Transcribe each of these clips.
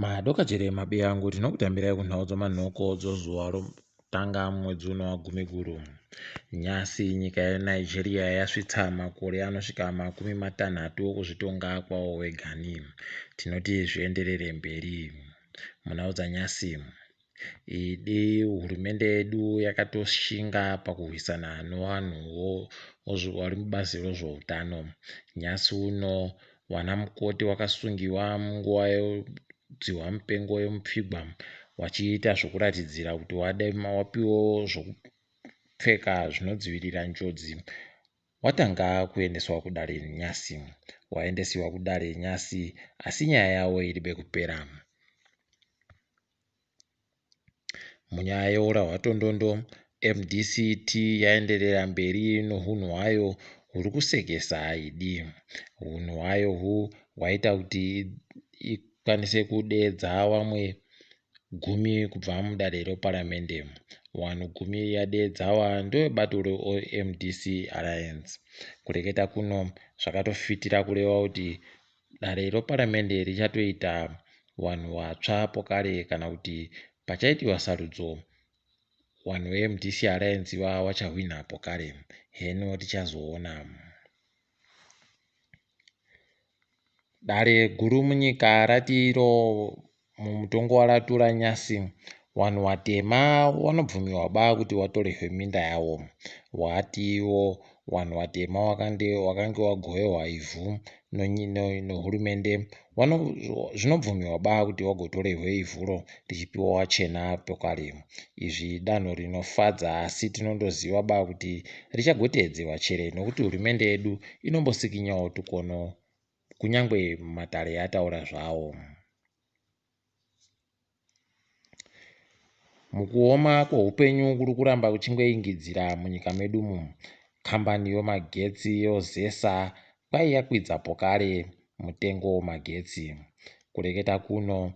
Madokajere mabiyangu tinokutambirai kunhau dzomanhoko dzozuva rokutanga mwedzi uno waGumiguru. Nhasi nyika yeNigeria yasvitsa makore anosvika 30 okuzvitonga kwawo wegani. Tinoti zvienderere mberi. Munhau dzanyasi, idi hurumende yedu yakatoshinga pakurwisana nevanhuwo vari mubazi rezveutano. Nhasi uno vanamukoti vakasungiwa munguva yedzihwa mupengo yemupfigwa vachiita zvokuratidzira kuti wapiwo zvokupfeka zvinodzivirira njodzi watanga kuendeswa kudare nyasi. Waendesiwa kudare nyasi asi nyaya yavo iribe kupera. Munyaya yeurahwatondondo, MDCT yaenderera mberi nohunhu hwayo huri kusekesa idi. Hunhu hwayo uhu hwaita kuti ikwanise kudeedza vamwe gumi kubva mudare reparamende. Vanhu gumi yadeedza ava ndevebato reMDC Alliance. Kureketa kuno zvakatofitira kureva kuti dare reparamende richatoita vanhu vatsva pokare kana kuti pachaitiwa sarudzo vanhu veMDC Alliance ivava vachahwinha pokare. Heno tichazoona. Dare guru munyika rati iro mumutongo waratura nyasi vanhu vatema vanobvumiwa ba kuti vatorerwe minda yavo. Watiwo vanhu vatema wakange wagoverwa ivhu nehurumende zvinobvumiwa ba kuti vagotorerwe ivhuro richipiwa vachena pokare. Izvi idanho rinofadza asi tinondoziva ba kuti richagoteedzewa chere nokuti hurumende yedu inombosikinyawo tukono kunyangwe matare ataura zvawo. Mukuoma kweupenyu kuri kuramba kuchingoingidzira munyika medu umu, kambani yomagetsi yoZESA kwai yakwidza pokare mutengo wemagetsi. Kureketa kuno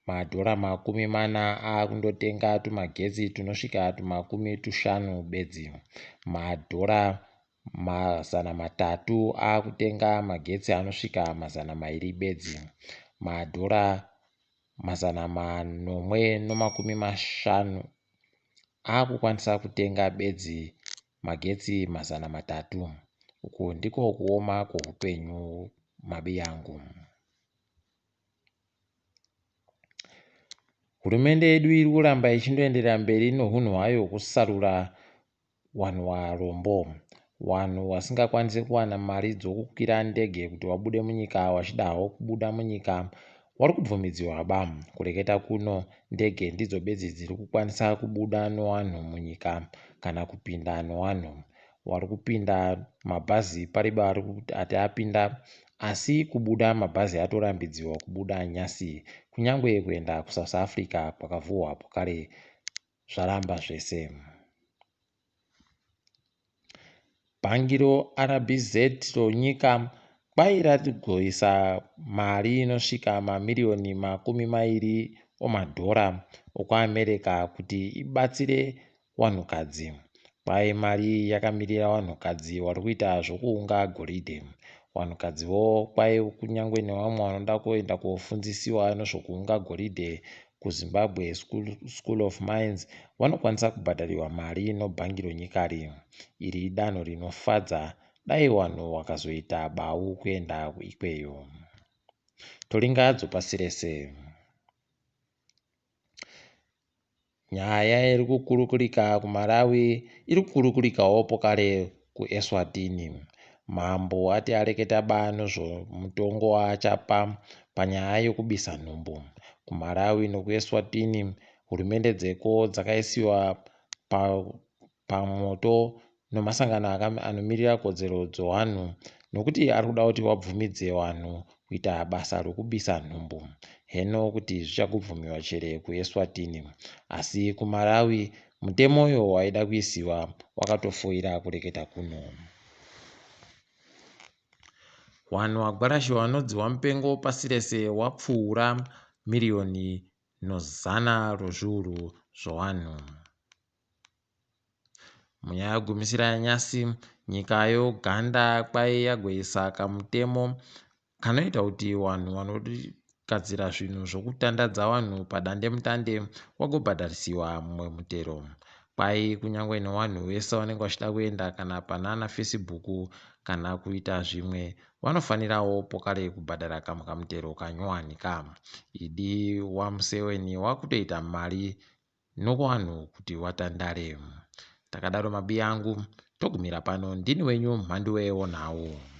madhora 40 akundotenga tumagetsi tunosvika tumakumi tushanu bedzi. Madhora 300 akutenga magetsi anosvika 200 bedzi. Madhora 750 akukwanisa kutenga bedzi magetsi 300. Uku ndiko kuoma kweupenyu mabiyangu. Hurumende yedu iri kuramba ichindoenderera mberi nohunhu hwayo hwekusarura vanhu varombo. Vanhu vasingakwanise kuwana mari dzokukwira ndege kuti vabude munyika vachida havo kubuda munyika vari kubvumidziwa ba. Kureketa kuno ndege ndidzo bedzi dziri kukwanisa kubuda nevanhu munyika kana kupinda nevanhu. Vari kupinda mabhazi paribe ati apinda asi kubuda mabhazi atorambidziwa kubuda nyasi kunyangwe kuenda kuSouth Africa kwakavhurwa kare zvaramba zvese. Bhangi roRBZ ronyika kwai rarigoisa mari inosvika mamiriyoni 20 omadhora okuAmerica kuti ibatsire vanhukadzi. Kwai mari iyi yakamirira vanhukadzi vari kuita zvokuunga goridhe. Vanhukadziwo kwai kunyangwe nevamwe vanoda kuenda kofundzisiwa nezvokuunga goridhe kuZimbabwe School of Mines vanokwanisa kubhadharirwa mari nobhangi ronyika iri. Iri idanho rinofadza dai vanhu vakazoita bau kuenda ikweyo. Toringa dzopasi rese. Nyaya iri kukurukurika kuMalawi iri kukurukurikawo pokare kuEswatini. Mambo ati areketa ba nezvomutongo waachapa panyaya yokubisa nhumbu. KuMalawi nokuEswatini hurumende dzeko dzakaisiwa pamoto nomasangano anomirira kodzero dzowanhu nokuti ari kuda kuti wabvumidze vanhu kuita basa rokubisa nhumbu. Heno kuti zvichagobvumiwa chere kuEswatini. Asi kuMalawi mutemo uyo waida kuisiwa wakatofoira kureketa kuno. Wanhu wagwarashiwa vanodzihwa mupengo pasi rese wapfuura miriyoni nozana rozviuru zvowanhu. Munyaya yogumisira yanyasi, nyika yeUganda kwai yagoisa kamutemo kanoita kuti vanhu vanogara Wagadzira zvinhu zvokutandadza vanhu padandemutande wagobhadharisiwa mumwe mutero. Kwai kunyange nevanhu vese vanenge vachida kuenda kana panana Facebook kana kuita zvimwe vanofanirawo pokare kubhadhara kamwe kamutero kanyowani ka. Idi waMuseweni wakutoita mari nokuvanhu kuti watandare. Takadaro mabiya angu togumira pano ndini wenyu Mhanduwe wonhau.